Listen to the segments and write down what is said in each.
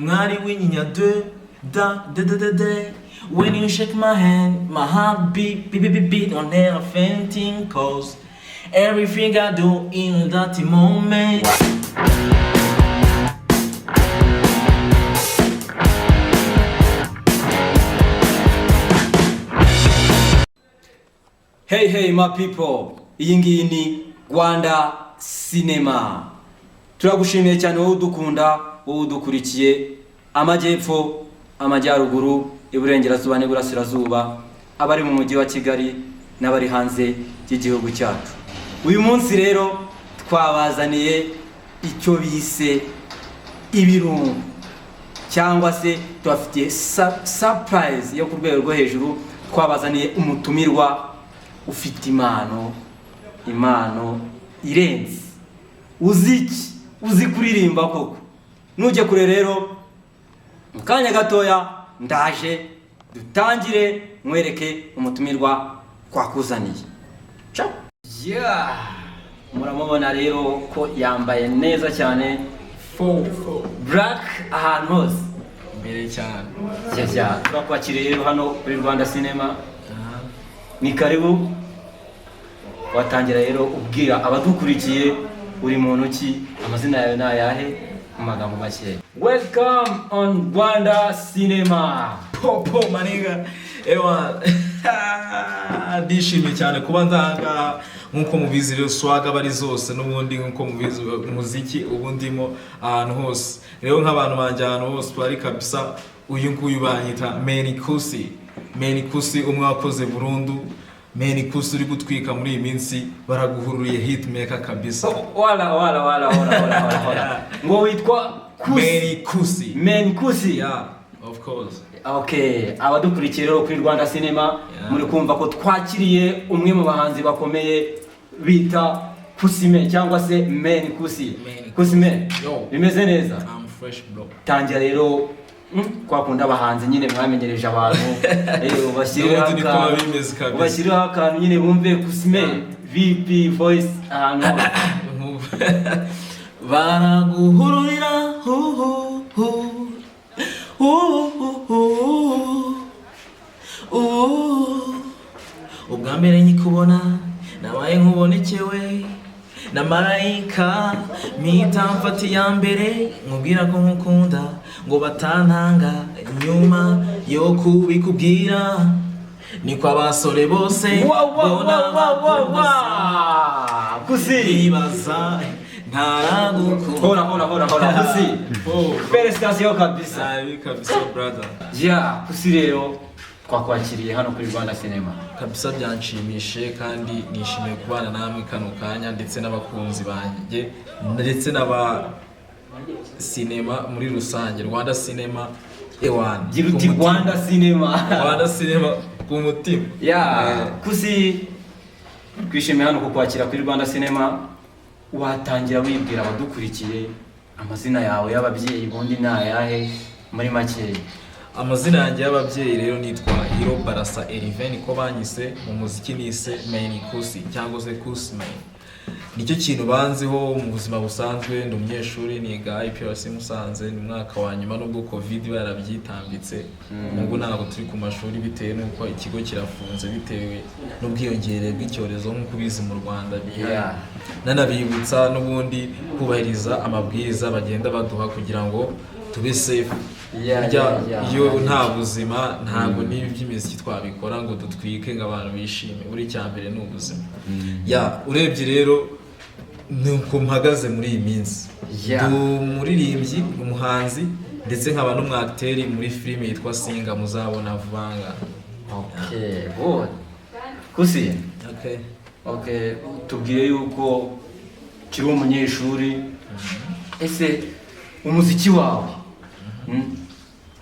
Mwari w'inyinya de da de de de de. When you shake my hand, my heart beat beat beat beat beat on air fainting, 'cause everything I do in that moment. Hey, hey, my people, iyi ngiyi ni Rwanda Cinema. Turagushimiye cyane wowe udukunda, wowe udukurikiye, amajyepfo, amajyaruguru, iburengerazuba n'iburasirazuba, abari mu mujyi wa Kigali n'abari hanze y'igihugu cyacu. Uyu munsi rero twabazaniye icyo bise ibirungo, cyangwa se tubafitiye surprise yo ku rwego rwo hejuru. Twabazaniye umutumirwa ufite impano, impano irenze, uzi iki, uzi kuririmba koko. Nujye kure rero, mu kanya gatoya ndaje dutangire mwereke umutumirwa twakuzaniye. Ciao. Yeah. Muramubona rero ko yambaye neza cyane, black ahantu hose. Imbere cyane. Shyashya, turakwakiriye rero hano kuri Rwanda Cinema, ni karibu. Watangira rero ubwira abadukurikiye uri muntu ki, amazina yawe ni ayahe mu magambo makeya. Welcome on Rwanda Cinema. Popo maniga, ewa, ndishimye cyane kuba ndahangaha. Nk'uko mubizi rero, swag aba ari zose n'ubundi. Nk'uko mubizi, umuziki ubu ndimo ahantu hose. Rero nk'abantu banjye ahantu hose bari kabisa, uyu nguyu banyita Meni Kusi, Meni Kusi, umwe wakoze burundu, Meni Kusi uri gutwika muri iyi minsi, baraguhururiye, hitmaker kabisa. Wala wala wala wala wala wala wala, ngo witwa Kusi? Meni Kusi. Meni Kusi. Yeah, of course. Okay, abadukurikiye rero kuri Rwanda Cinema, muri kumva ko twakiriye umwe mu bahanzi bakomeye bita Kusime cyangwa se Men Kusi. Men. Kusime, Yo. bimeze neza? I'm fresh, bro. Tangira rero, kwa kundi abahanzi nyine mwamenyereje abantu, ubashyireho N'ubundi niko biba akantu, bimeze kabisa. ubashyireho akantu nyine bumve Kusime VP voice ahantu hose. Baraguhururira hu hu hu hu hu hu. Ubwa mbere nkikubona nabaye nkubonekewe na marayika, mpita mfata iya mbere nkubwira ko nkukunda, ngo batantanga nyuma yo kubikubwira. Niko abasore bose Wa bona wa wa wa bakunda, wa Kusi. bibaza ntaragukunda. Hora hora hora hora, Kusi. Oh. Félicitations kabisa. Nabi kabisa, brother. Yeah, Kusi, rero twakwakiriye hano kuri Rwanda Cinema. Kabisa byanshimishe kandi nishimiye kubana namwe kano kanya, ndetse n'abakunzi banjye, ndetse n'aba sinema muri rusange, Rwanda Cinema, ewan. Gira uti Ku mutima. Rwanda Cinema. Rwanda Cinema ku mutima. Yeah, Kusi, twishimiye hano kukwakira kuri Rwanda Cinema. Watangira wibwira abadukurikiye amazina yawe y'ababyeyi ubundi ni ayahe muri makeya? Amazina yanjye y'ababyeyi rero nitwa Hiro Barasa Erive, niko banyise. Mu muziki nise Main Kusi cyangwa se Kusi Main, nicyo kintu banziho. Mu buzima busanzwe ndi umunyeshuri, niga IPRC Musanze, ni umwaka wa nyuma, nubwo COVID barabyitambitse. Nubwo ntabwo turi ku mashuri bitewe n'uko ikigo kirafunze bitewe n'ubwiyongere bw'icyorezo nk'uko ubizi mu Rwanda bihari. Nanabibutsa n'ubundi kubahiriza amabwiriza bagenda baduha kugira ngo tube safe. Burya iyo nta buzima, ntabwo n'ibi by'imiziki twabikora ngo dutwike, ngo abantu bishime. Buri cya mbere ni ubuzima. Ya, urebye rero ni uko mpagaze muri iyi minsi. Ndi umuririmbyi, umuhanzi, ndetse nkaba n'umwakiteri muri filime yitwa Singa muzabona vuba ngaha. Okay, good. Kusi, Okay. okay, tubwiye yuko ukiri umunyeshuri. Ese umuziki wawe,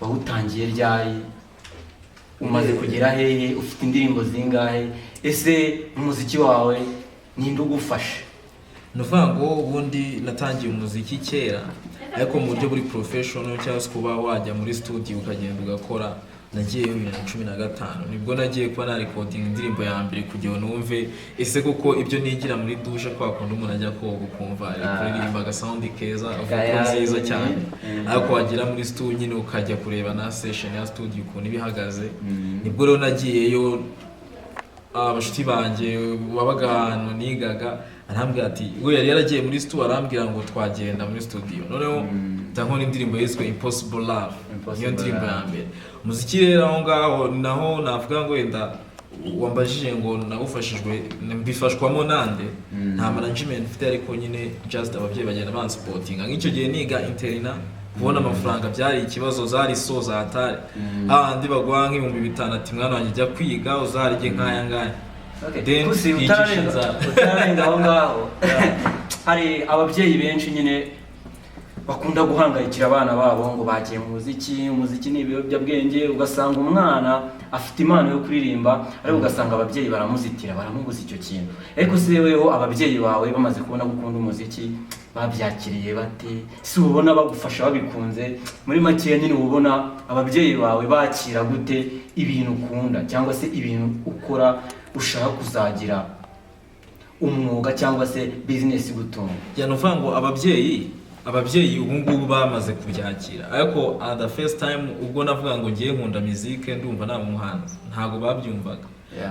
wawutangiye ryari? Umaze kugera hehe? Ufite indirimbo zingahe? Ese umuziki wawe ninde ugufasha? Ni ukuvuga ngo ubundi natangiye umuziki kera. Ariko mu buryo buri professional, cyangwa se kuba wajya muri studio ukagenda ugakora, nagiye 2015, nibwo nagiye kuba narecordinga indirimbo ya mbere kugira ngo numve ese koko ibyo nigira muri douche, kwa kundi umuntu ajya koga ukumva ari kuririmba agasound keza, vocal nziza cyane, ariko wagera muri studio nyine ukajya kureba na session ya studio ukuntu iba ihagaze. Nibwo rero nagiyeyo, abashuti banjye wabaga ahantu nigaga arambwira ati, we yari yaragiye muri studio, arambwira ngo twagenda muri studio, noneho nkora indirimbo yiswe Impossible Love. Impossible Niyo ndirimbo Love. ya mbere. Umuziki rero aho ngaho naho navuga ngo wenda wambajije ngo nawufashijwe, mbifashwamo nande? Nta management mfite, ariko nyine just ababyeyi bagenda bansupportinga. Nk'icyo gihe niga internat, kubona amafaranga byari ikibazo, zari so zatari hahandi baguha nk'5,000, ati mwana wanjye jya kwiga uzarye nk'aya ngaya. Okay. Then Kusi, twicisha inzara. Utararenga aho ngaho, hari ababyeyi benshi nyine bakunda guhangayikira abana babo ngo bagiye mu muziki, umuziki ni ibiyobyabwenge. Ugasanga umwana afite impano yo kuririmba, ariko ugasanga ababyeyi baramuzitira, baramubuza icyo kintu. Ariko se weho, ababyeyi bawe bamaze kubona ko ukunda umuziki, babyakiriye bate? Si ubona bagufasha babikunze? Muri makeya nyine, uba ubona ababyeyi bawe bakira gute ibintu ukunda cyangwa se ibintu ukora ushaka kuzagira umwuga cyangwa se bizinesi igutunga? Ya, ni ukuvuga ngo ababyeyi ubu ngubu bamaze kubyakira, ariko at the first time ubwo navuga ngo ngiye nkunda muzike, ndumva naba umuhanzi, ntabwo babyumvaga.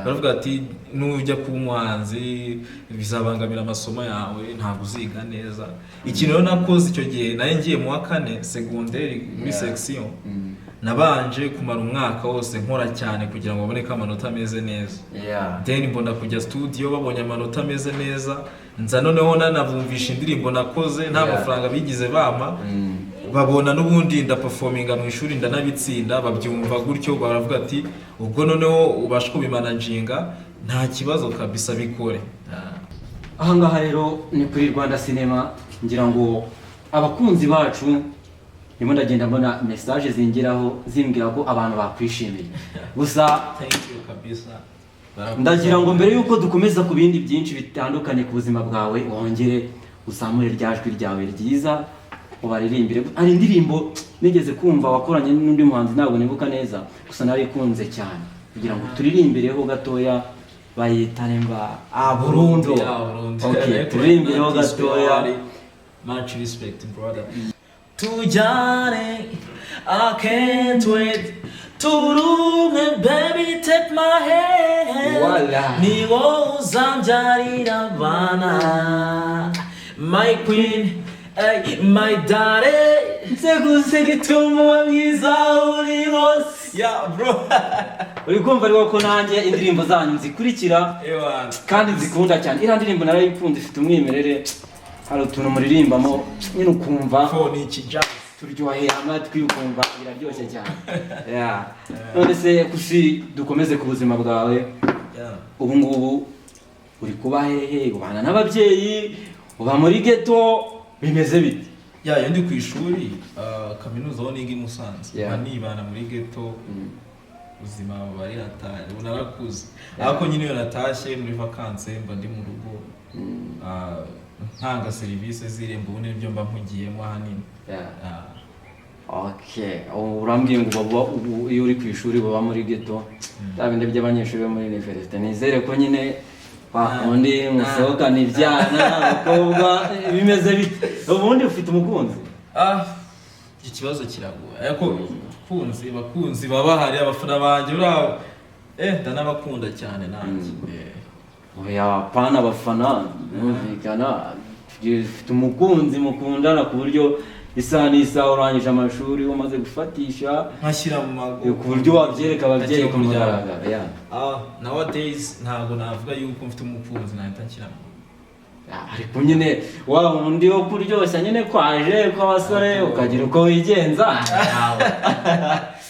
Baravuga ati nujya kuba umuhanzi bizabangamira amasomo yawe, ntabwo uziga neza. Ikintu rero nakoze icyo gihe, nari ngiye mu wa kane segonderi muri section, nabanje kumara umwaka wose nkora cyane kugira ngo babone ko amanota ameze neza. Then mbona kujya studio, babonye amanota ameze neza, nza noneho nanabumvisha indirimbo nakoze nta mafaranga bigize bampa. Babona n'ubundi ndaperforminga mu ishuri ndanabitsinda, babyumva gutyo, baravuga ati ubwo noneho ubasha kubimanaginga, nta kibazo kabisa, bikore. Ahangaha rero ni kuri Rwanda Cinema. Ngira ngo abakunzi bacu, ndimo ndagenda mbona message zingeraho zimbwira ko abantu bakwishimiye gusa. Thank you kabisa. Ndagira ngo mbere y'uko dukomeza ku bindi byinshi bitandukanye ku buzima bwawe, wongere uzamure rya jwi ryawe ryiza ubaririmbire. Hari indirimbo nigeze kumva wakoranye n'undi muhanzi, ntabwo nibuka neza, gusa narikunze cyane, kugira ngo turirimbireho gatoya. Bayita nemba ah Burundu. Yeah, Burundu. Okay, turirimbireho gatoya. Much respect, brother. Tujyane, I can't wait. Turumwe, baby, take my hand. Voila. Ni wowe uzambyarira abana. My queen, hey, my darling. Nseguze gituma uba mwiza uri hose. Yeah, bro. Uri kumva ariko ko nanjye indirimbo zanyu nzikurikira Ewan. kandi nzikunda cyane. Iriya ndirimbo narayikunze, ifite umwimerere, hari utuntu muririmbamo nyine ukumva Phone iki jazz. turyoheye amatwi, ukumva biraryoshye cyane. Yeah. None se Kusi, dukomeze ku buzima bwawe. Yeah. Ubu ngubu uri kuba hehe? Ubana n'ababyeyi, uba muri ghetto, bimeze bite? Ya, iyo ndi ku ishuri, kaminuza aho niga i Musanze, mba nibana muri ghetto, ubuzima buba ari hatari, ubu narakuze. Ariko nyine iyo natashye muri vacances mba ndi mu rugo, ntanga serivisi z'irembo, ubundi nibyo mba mpugiyemo ahanini. Okay, ubu urambwiye ngo uba ubu iyo uri ku ishuri uba muri ghetto, bya bindi by'abanyeshuri bo muri université. Nizere ko nyine kwa kundi musohokana ibyana, abakobwa, bimeze bite? Ubundi ufite umukunzi? Ah, iki kibazo kiragoye, ariko bakunzi baba bahari, abafana banjye uriya, ndanabakunda cyane nanjye. Oya, pana abafana, birumvikana. Ufite umukunzi mukundana ku buryo isaha n'isaha urangije amashuri umaze gufatisha, Nkashyira mu mago ku buryo wabyereka ababyeyi ku Nkashyira mu muryango. mugaragaro, ya? Ah, nowadays ntabwo navuga yuko mfite umukunzi nahita nshyira mu Ariko nyine wa wundi wo kuryoshya nyine kwaje kw'abasore, ukagira uko wigenza.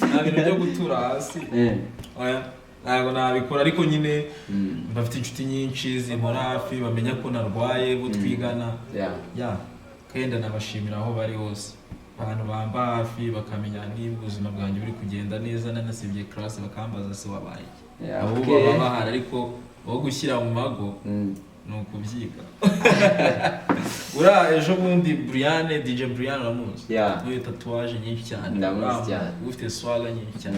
Nta bintu byo gutura hasi. Oya, ntabwo nabikora, ariko nyine mbafite inshuti nyinshi zimpora hafi, bamenya ko narwaye, bo twigana. Ya, kandi ndanabashimira aho bari hose, abantu bamba hafi bakamenya niba ubuzima bwanjye buri kugenda neza, nanasibye class bakambaza se wabaye iki. Abo baba bahari, ariko wo gushyira mu mago. Ni ukubyiga. Uriya ejo bundi Brian, DJ Brian, uramuzi? Yeah. Ufite tatouage nyinshi cyane. Ndamuzi Uriya cyane. ufite swagger nyinshi cyane.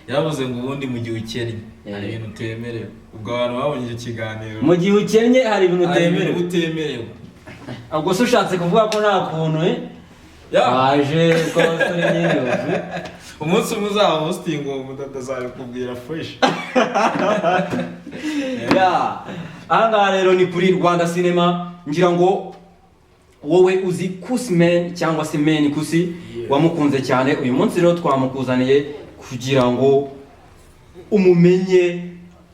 Yaravuze ngo ubundi mu gihe ukennye hari ibintu utemerewe. Ubwo abantu babonye icyo kiganiro, Mu gihe ukennye hari ibintu hari ibintu utemerewe. utemerewe. Ubwo se ushatse kuvuga ko nta kuntu waje ko abasore nyine bavuye? Umunsi umwe uzaba hosting, uwo mudada azabikubwira fresh. Yeah. Aha ngaha rero ni kuri Rwanda Cinema. Ngira ngo wowe uzi Kusman cyangwa se Men Kusi, wamukunze cyane. Uyu munsi rero twamukuzaniye kugira ngo umumenye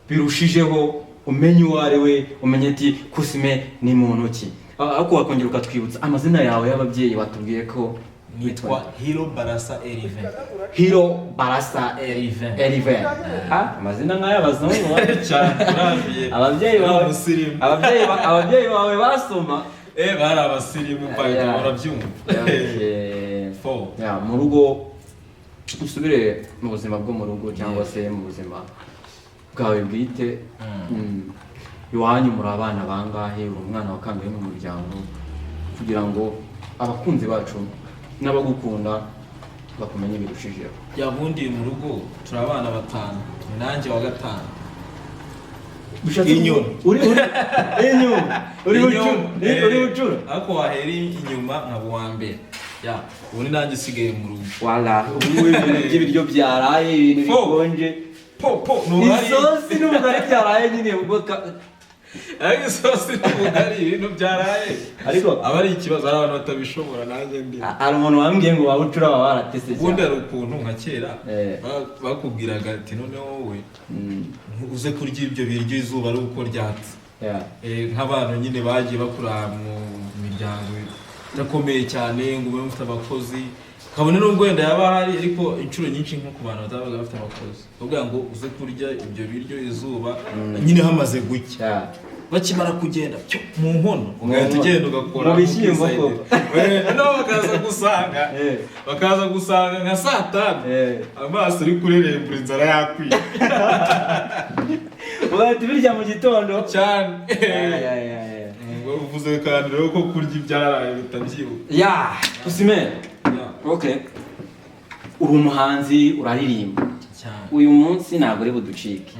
birushijeho, umenye uwo ari we, umenye ati Kusman ni muntu ki. Ariko wakongera ukatwibutsa amazina yawe y'ababyeyi, watubwiye ko Nitwa Hiro Barasa Eriven. Hiro Barasa Eriven. Eriven. Ah, amazina nk'ay'abazungu wa? Cyane, urambiye. Ababyeyi Ari bawe umusirimu. Ababyeyi bawe basoma. Bari abasirimu by the way, urabyumva. Okay. Four. Yeah, mu rugo, usubire mu buzima bwo mu rugo cyangwa se mu buzima bwawe bwite. Iwanyu muri abana bangahe? Uri umwana wa kangahe mu muryango, kugira ngo abakunzi bacu n'abagukunda bakumenye birushijeho? Yeah, ubundi mu rugo turi abana batanu, ni nanjye wa gatanu. Bishatse Inyuma. Uri inyuma, uri bucura? Inyuma. Uri bucura? Ariko wahera inyuma nkaba uwa mbere. Yeah, ubu ni nanjye usigaye mu rugo. Wala, ubu ngubu ibintu by'ibiryo byaraye, ibintu Fo. bikonje, Po po ntubari. Isosi n'ubugari byaraye nyine ubwo Ariko isosi n'ubugari, ibintu byaraye, aba ari ikibazo. Hari abantu batabishobora, nanjye ndi. Hari umuntu wambwiye ngo waba ucura baba baratese Ubundi cyane. hari ukuntu nka kera bakubwiraga ati noneho wowe uze kurya ibyo biryo izuba ari uko ryatse. Nk'abantu nyine bagiye bakura mu miryango idakomeye cyane ngo ube mufite abakozi, kabone n'ubwo wenda yaba ahari, ariko inshuro nyinshi nko ku bantu batabaga bafite abakozi, bavuga ngo uze kurya ibyo biryo izuba nyine hamaze gucya, bakimara kugenda cyo mu nkono, ugahita nkono. ugenda ugakora Mu bishyimbo ukisayidira. Koko. Noneho bakaza gusanga nka saa 5, amaso uri kurerembura, inzara yakwiye. Ugahita ubirya mu gitondo. Cyane. Ya. Ngo uvuze kandi rero ko kurya ibyaraye bitabyibuka. Yeah, Kusime. Okay, uri umuhanzi, uraririmba. Cyane. Uyu munsi ntabwo uri buducike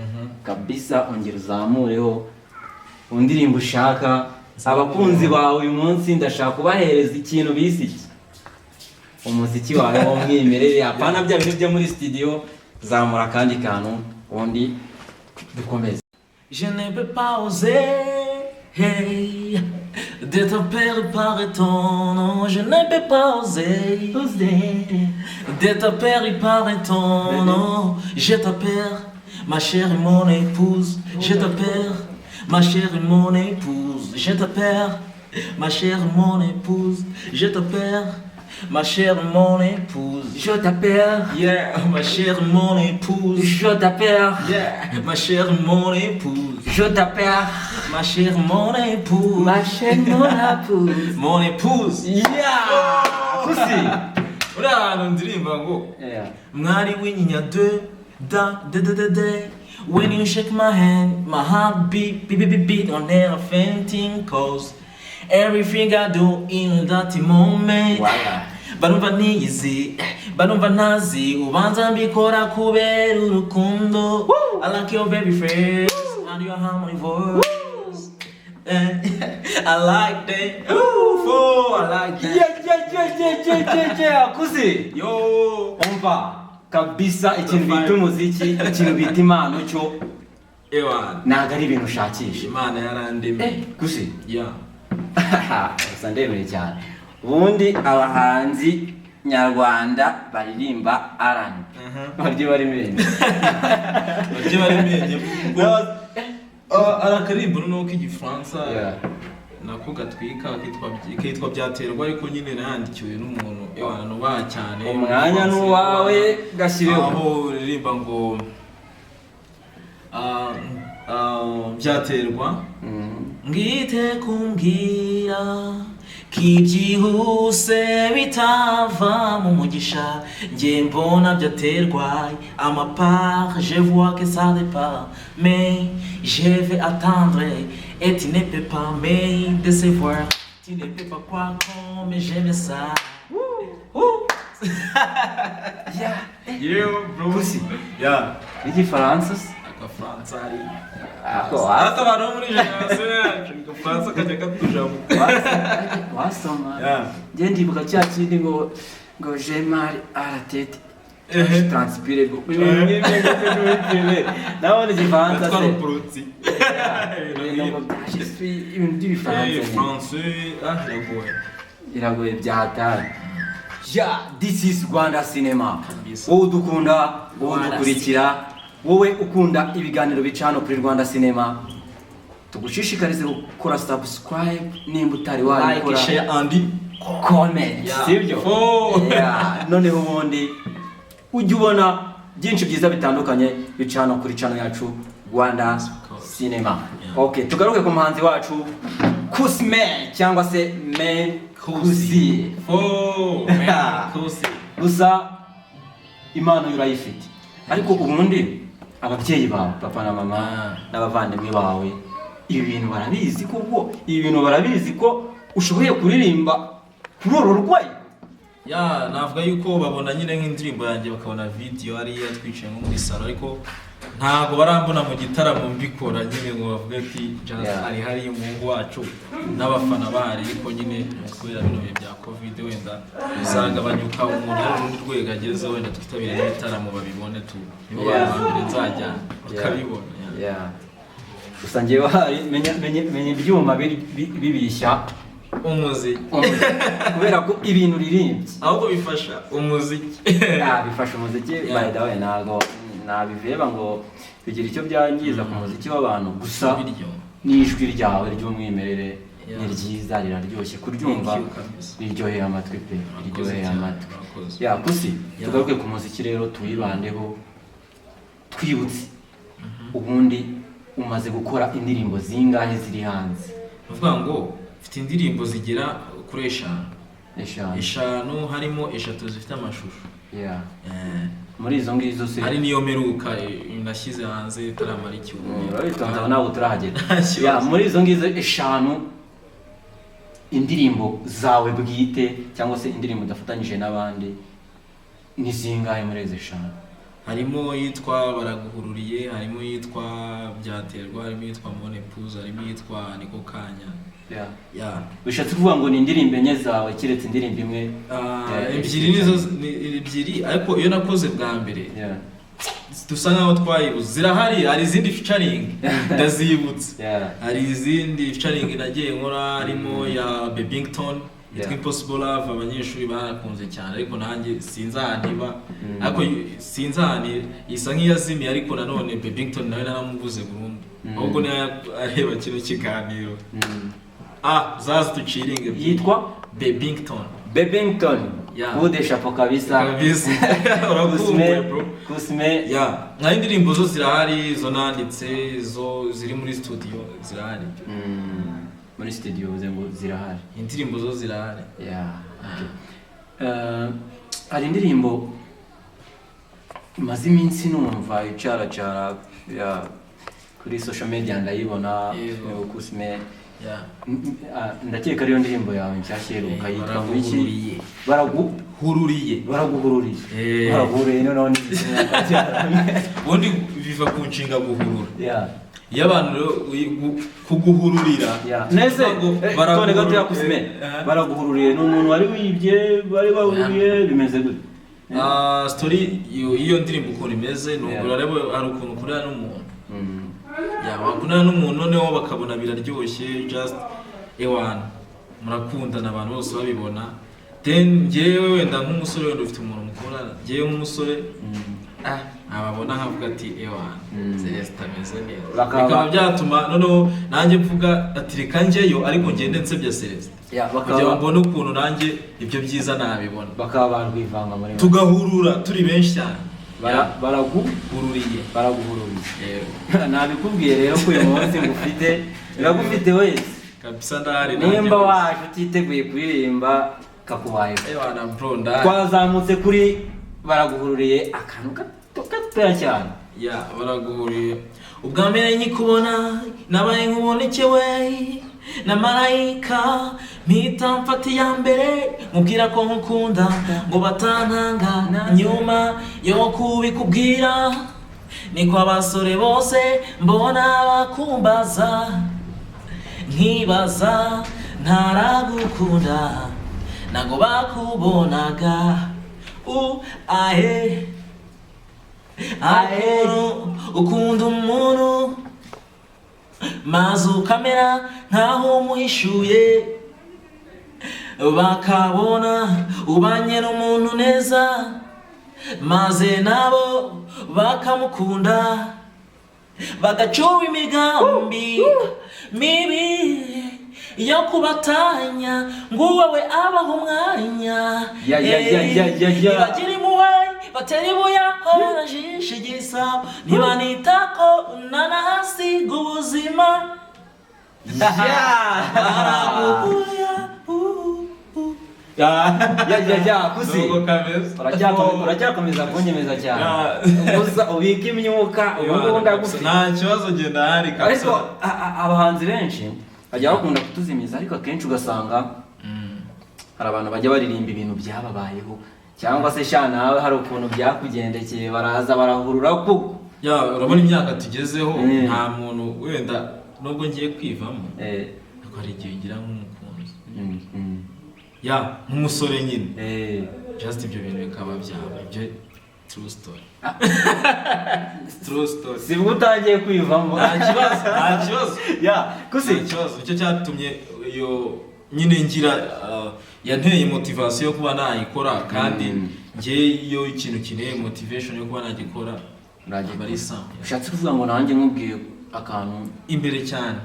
kabisa. Ongera uzamureho indirimbo ushaka. Abakunzi bawe uyu munsi ndashaka kubahereza ikintu bise iki, umuziki wawe w'umwimerere, apana bya bintu byo muri studio. Zamura akandi kantu, ubundi dukomeze. Je ne peux pas oser, hey, de t'appeler par ton nom. Je ne peux pas oser de t'appeler par ton nom. Je t'appelle ma chérie, mon épouse. Je t'appelle ma chérie, mon épouse. Je t'appelle ma chérie, mon épouse. Je t'appelle ma chérie, mon épouse. Je t'appelle. Yeah, ma chérie, mon épouse. Je t'appelle. Yeah, ma chérie, mon épouse. Je t'appelle. Ma chérie, mon épouse. Ma chérie, mon épouse. Mon épouse. Yeah, Kusi. Uriya hantu ndirimba ngo mwari w'inyinya de da de de de de. When you shake my hand, my heart beat beat beat beat beat on air fainting, 'cause everything I do in that moment, Voilà. Barumva ntiyizi, barumva ntazi, ubanza mbikora kubera urukundo. I like your baby face and your harmony voice. I like that. Ooh, four, I like that. Yeah, Kusi. Yo. Umva kabisa, ikintu bita umuziki, ikintu bita impano cyo Ewana. ntabwo ari ibintu ushakisha. Imana yarandemye. Kusi. Yeah. Gusa ndemeye cyane. Ubundi abahanzi nyarwanda baririmba R&B baryo bari menye. Bajye barimenye kuko ari akaririmbo noneho k'igifaransa nako gatwika, kitwa Byaterwa, ariko nyine nayandikiwe n'umuntu ewana nubaha cyane. Umwanya ni uwawe, gashyireho. Aho uririmba ngo byaterwa ngite kumbwira kibyihuse bitava mu mugisha, njye mbona byaterwa à ma part, je vois que ça dépend, mais je vais attendre. Et tu ne peux pas me décevoir. Tu ne peux pas croire comme j'aime ça. Yeah. Yeah, bro. Kusi. Yeah. N'igifaransa se? Agafaransa hari. Ako Ariko abantu bo muri generation yacu, agafaransa kajya katujabuka. Wasoma. Yeah. Njye ndibuka cya kindi ngo j'ai mal à la tête. Ehe. Transpire ngo. Nawe igifaransa se. Twaraporotse. Ibintu ngo bya je suis, ibintu by'ibifaransa Eh, nyine. Français, ah, biragoye. Biragoye bya hatari. Yeah, this is Rwanda Cinema. Kabisa. Wowe udukunda, wowe Rwanda. udukurikira, wowe ukunda ibiganiro bica hano kuri Rwanda Cinema, tugushishikarize gukora subscribe nimba utari Like, wabikora. share and Comment, Yeah. sibyo? Oh. Yeah. Noneho ubundi ujye ubona byinshi byiza bitandukanye bica hano kuri channel yacu Rwanda Cinema. Yeah. Okay, tugaruke ku muhanzi wacu Kusme cyangwa se Men Kusi. Oh, man, Kusi. Gusa impano yo urayifite, ariko ubundi ababyeyi bawe, papa na mama, n'abavandimwe bawe, ibi bintu barabizi koko? Ibi bintu barabizi ko ushoboye kuririmba kuri uru rwego? Ya, navuga yuko babona nyine nk'indirimbo yanjye, bakabona video hariya twicaye nko muri salo, ariko ntabwo barambona mu gitaramo mbikora nyine ngo bavuge ati just ari hariya umuhungu wacu n'abafana bahari. Ariko nyine kubera bino bihe bya Covid wenda bizagabanyuka, umuntu ari urundi rwego agezeho, wenda twitabire n'ibitaramo babibone tu, nibo bantu ba mbere nzajya bakabibona, yeah. Yeah. Gusa njyewe hari menya ibyuma bibishya umuziki. Kubera ko ibintu uririmbye Ahubwo bifasha umuziki. Ah, bifasha umuziki. By the way, ntabwo nabiveba ngo bigira icyo byangiza ku muziki w'abantu, gusa Biryo. n'ijwi ryawe ry'umwimerere ni ryiza, riraryoshye kuryumva. Thank you, kabisa. Riryoheye amatwi pe. Murakoze Riryoheye cyane, amatwi. murakoze. Ya Kusi, tugaruke ku muziki rero, tuwibandeho. Twibutse, ubundi umaze gukora indirimbo zingahe ziri hanze? Ni ukuvuga ngo mfite indirimbo zigera kuri 5. 5. 5, harimo 3 zifite amashusho. Muri izo ngizo se? Hari n'iyo mperuka nashyize hanze itaramara icyumweru. Urabitonze, aho ntabwo turahagera. Nta kibazo. Ya, muri izo ngizo 5, indirimbo zawe bwite cyangwa se indirimbo udafatanyije n'abandi ni zingahe muri izo 5? Harimo iyitwa Baraguhururiye, harimo iyitwa Byaterwa, harimo iyitwa Mon Épouse, harimo iyitwa Niko Kanya. Ya. Bishatse kuvuga ngo ni indirimbo 4 zawe keretse indirimbo imwe. Ah, Yeah. 2 nizo, ni 2, ariko iyo nakoze bwa mbere dusa nkaho twayibuze. Zirahari, hari izindi featuring ndazibutse. Hari izindi featuring nagiye nkora, harimo ya Bebington yitwa Impossible Love, abanyeshuri barakunze cyane, ariko nanjye sinzi ahantu iba. Ariko sinzi ahantu isa nk'iyazimiye, ariko nanone Bebington nawe naramubuze burundu. Ahubwo niyo areba kino kiganiro, ah, zazi duciringe. Yitwa? Bebington. Bebington. Yeah. Kude chapeau kabisa. Kabisa, urakumbuye bro. Kusme. Ya, nka indirimbo zo zirahari, zo nanditse, zo ziri muri studio zirahari. Muri studio uvuze ngo zirahari. Indirimbo zo zirahari. Yeah. Okay. Hari indirimbo maze iminsi numva icaracara ya kuri social media, ndayibona. Yego. Kusme. Ya. Ndakeka ariyo ndirimbo yawe nshyashya iheruka, yitwa ngo iki? Baraguhururiye. Baragu Hururiye. Baraguhururiye. Baraguhururiye, noneho ni Ubundi biva ku nshinga guhurura. Iyo abantu rero kuguhururira, Nese ngo tone gato ya Kusme. Baraguhururiye ni umuntu wari wibye, bari bahuriye, bimeze gute? Ah, story y'iyo ndirimbo ukuntu imeze ni urareba hari ukuntu ukorana n'umuntu. Ya, wakundana n'umuntu noneho bakabona biraryoshye, just ewana murakundana, abantu bose babibona. Then njyewe wenda nk'umusore, wenda ufite umuntu mukundana, njyewe nk'umusore nababona nkavuga ati ewana Celestin ameze neza. Bikaba byatuma noneho nanjye mvuga ati reka njyeyo, ariko ngende nsebya Celestin kugira ngo mbone ukuntu nanjye ibyo byiza nabibona. Bakaba barwivanga muri make. Tugahurura turi benshi cyane. Baraguhururiye. Hururiye. Baraguhururiye. Nabikubwiye rero ko uyu munsi ngufite, biragufite wese. Kabisa, ndahari nanjye Nimba wese. waje utiteguye kuririmba, kakubayeho. Ewana bro, ndahari. Twazamutse kuri Baraguhururiye akantu gato gatoya cyane. Ya, baraguhuriye. Ubwa mbere nkikubona nabaye nk'ubonekewe na marayika, mpita mfata iya mbere mubwira ko nkukunda ngo batantanga. Nyuma yo kubikubwira niko abasore bose mbona bakumbaza, nkibaza ntaragukunda ntago bakubonaga. U ahe ahe, ukunda umuntu maze ukamera nkaho umuhishuye, bakabona ubanye n'umuntu neza maze nabo bakamukunda, bagacuba imigambi mibi yo kubatanya ngo wowe abaho umwanya. Ya. Ntibagira impuhwe, batera ibuye aho jisho igisabo, ntibanita ko unanahasiga ubuzima. Baraguhuya. Ya, Kusi. Nuko kameze. Uracyakomeza kunyemeza cyane. Ya. Gusa ubike imyuka, ubu ngubu ndagufite. Nta kibazo, genda hari Ariko kabisa. abahanzi benshi bajya bakunda kutuzimiza, ariko akenshi ugasanga hari abantu bajya baririmba ibintu byababayeho, cyangwa se sha nawe hari ukuntu byakugendekeye, baraza barahurura kuko Ya, urabona imyaka tugezeho, nta muntu wenda nubwo ngiye kwivamo, ariko hari igihe ngira nk'umukunzi, ya, nk'umusore nyine, just ibyo bintu bikaba byaba ibyo. True story, true story. Sibwo utangiye kwivamo? Nta kibazo, nta kibazo. Ya, Kusi. Nta kibazo. Nicyo cyatumye iyo nyine ngira yanteye motivation yo kuba nayikora, kandi njye iyo ikintu kineye motivation yo kuba nagikora, aba ari sawa. Ushatse kuvuga ngo nanjye nkubwiye akantu Imbere cyane.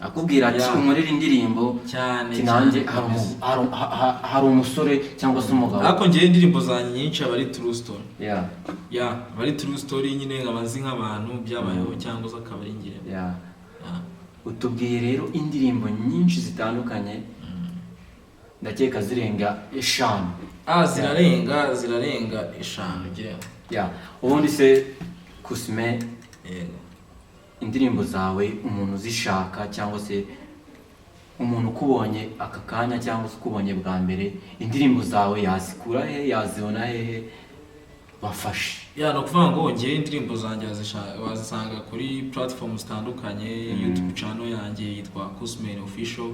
Akubwira ati Ya. "Unkorere indirimbo," Cyane. ati nanjye Cyane hari kabisa. hari umusore cyangwa se umugabo. Ariko njyewe indirimbo zanjye nyinshi aba ari true story. Ya, aba ari true story nyine, nkaba nzi nk'abantu byabayeho cyangwa se akaba ari njyewe. Ya. Utubwiye rero indirimbo nyinshi zitandukanye, ndakeka zirenga 5. Ah, zirarenga, zirarenga 5 njyewe. Ya, ubundi se Kusme, Yego. indirimbo zawe umuntu uzishaka cyangwa se umuntu ukubonye aka kanya cyangwa se ukubonye bwa mbere, indirimbo zawe yazikura he, yazibona hehe? Bafashe. Ya, ni ukuvuga ngo ngewe indirimbo zanjye wazisanga kuri platform zitandukanye. YouTube channel yanjye yitwa Kusman Official,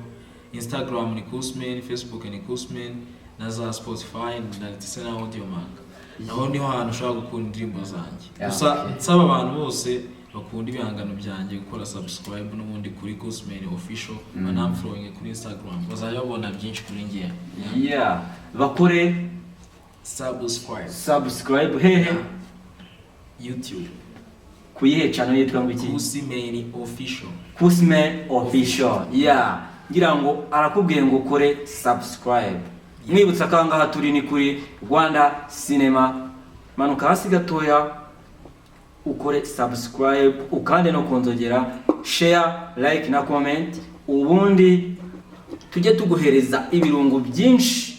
Instagram ni Kusman, Facebook ni Kusman, na za Spotify ndetse na Audiomack, naho niho hantu ushobora gukunda indirimbo zanjye. Gusa nsaba abantu bose bakunda ibihangano byanjye gukora subscribe n'ubundi kuri Kusman Official, banamfollowing kuri Instagram, bazajya babona byinshi kuri ngewe. Yeah, bakore Subscribe. Subscribe hehe? YouTube. Kuyihe channel yitwa ngo iki? Kusman Official. Kusme Official. Yeah, ngira ngo arakubwiye ngo ukore subscribe. Mwibutsa ko ahangaha turi ni kuri Rwanda Cinema. Manuka hasi gatoya ukore subscribe, ukande no kunzogera, share, like na comment, ubundi tujye tuguhereza ibirungo byinshi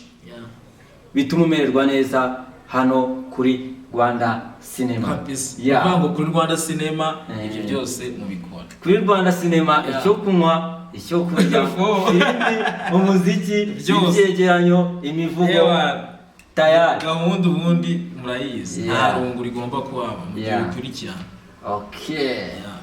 bituma umererwa neza hano kuri Rwanda Cinema. Kabisa. Yeah. Ni ukuvuga ngo kuri Rwanda Cinema ibyo byose mubikora. Kuri Rwanda Cinema, icyo kunywa, icyo kurya, Fo. filimi, umuziki, Byose. ibyegeranyo, imivugo, Ewa, tayari. Gahunda ubundi murayizi, nta Yeah. rungu rigomba kuhaba mu gihe ukurikirana. Okay. Yeah.